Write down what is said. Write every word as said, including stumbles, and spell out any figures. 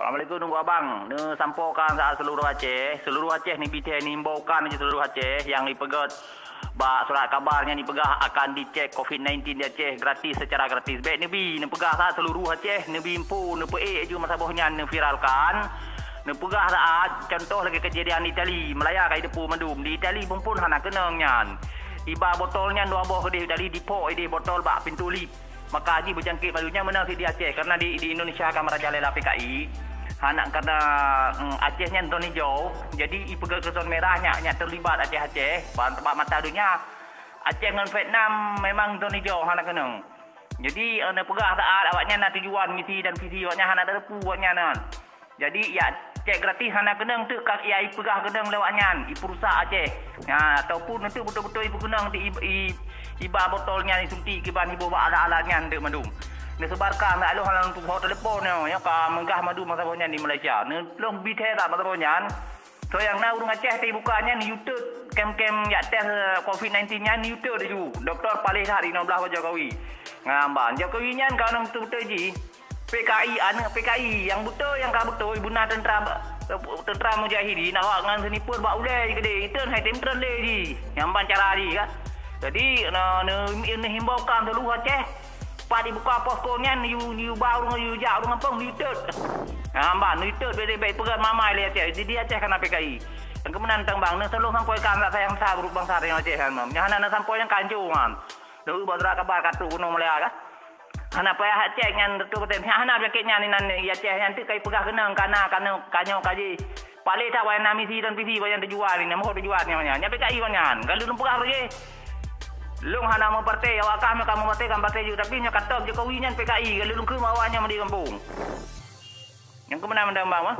Assalamualaikum, Teungku Abang. Neusampoekan saat seluruh Aceh. Seluruh Aceh neubi thèe, neuimbaukan keu seluruh Aceh nyang jipeugèt bak surat kabar nyang jipeugah akan dicek covid sembilan belas di Aceh gratis, secara gratis. Bèk neubi, neupeugah saat seluruh Aceh, neubi info, neupeuék ju masa boh nyan, neuviralkan. Neupeugah saat, contoh lagèe keujadian di Itali, meulaya ka jiteupeue mandum. Di Itali phôn-phôn hana keunong nyan. Iba botol nyan dua boh keudéh Itali, dipok idéh botol bak pintoe lift. Maka jih beujangkét bak donya meunan cit di Aceh, karena di, di Indonesia ka meurajalela P K I. Hana karena, mm, Aceh nyan zon hijau, jadi ipeugah keu zon merah nyak, nyak teulibat Aceh-Aceh, ban teubak mata donya. Aceh ngon Vietnam memang zon hijau, hana keunong. Jadi, eh, neupeugah saat awaknyan na tujuan, misi dan visi awaknyan hana teurepu awaknyan nyan. Jadi, ya, cek gratis hana keunong teuk ka ya ipeugah keunong lé awaknyan, ipeurusak Aceh. Ya, ataupun untuk beutôi-beutôi ipeukeunong di ib-, i-, iba botol nyan isuntik kiban iboh bak alat-alat nyan deuk mandum. Neusebarkan bak lôn lam tuboh telepon nyoe, nyoe ka meugah mandum masa boh nyan di Malaysia. Neulôn bi thèe that masa boh nyan. Soe nyang na ureueng Aceh teubuka nyan, YouTube, kem-kem jak tes, eh, covid sembilan belas nyan, YouTube laju. Doktor paléh that inoe blaih Jokowi. Ngamban Jokowi nyan ka nang beutôi-beutôi jih. P K I, aneuk P K I, nyang beutôi, nyang ka beutôi, beuna teuntra, teuntra mujahidin, awak ngon sniper bak ulèe jih keudéh, iteun hai tem treun lé jih, nyang ban cara jih kan. Jadi, na, ne, neuhimbaukan seuluruh Aceh, pat jibuka posko nyan, yue, yue ba ureueng, yue jak ureueng gampông, yue teuet. Nyang ban, yue teuet, bèk, bèk peugah mamai lé Aceh, di, di Aceh ka na P K I. Nyang keumeunang tang bang, neuseuluruh sampoe kan rasa nyang sa, beuruk bansa nyang Aceh kan, nyang hana neusampoe nyang kancong kan. Lôn bak surat kabar ka trok gunong mulia kan. Hana payah cek nyan reutôh persen. Hana penyakit nyan inan di Aceh nyan teuk kai peugah keunong kana, kana, kanyoe kaji. Paléh that wayang na misi dan visi wayang tujuan ni, namoh tujuan nyan, nyan P K I nyan. Kalau lôn peugah lagèe, lôn hana meupartai, awak kah meuka meupartai kan partai ju, tapi nyoe ka top Jokowi nyan P K I, kalau lôn keu awak nyan di gampông. Nyang keumeunang mantong bang, mah.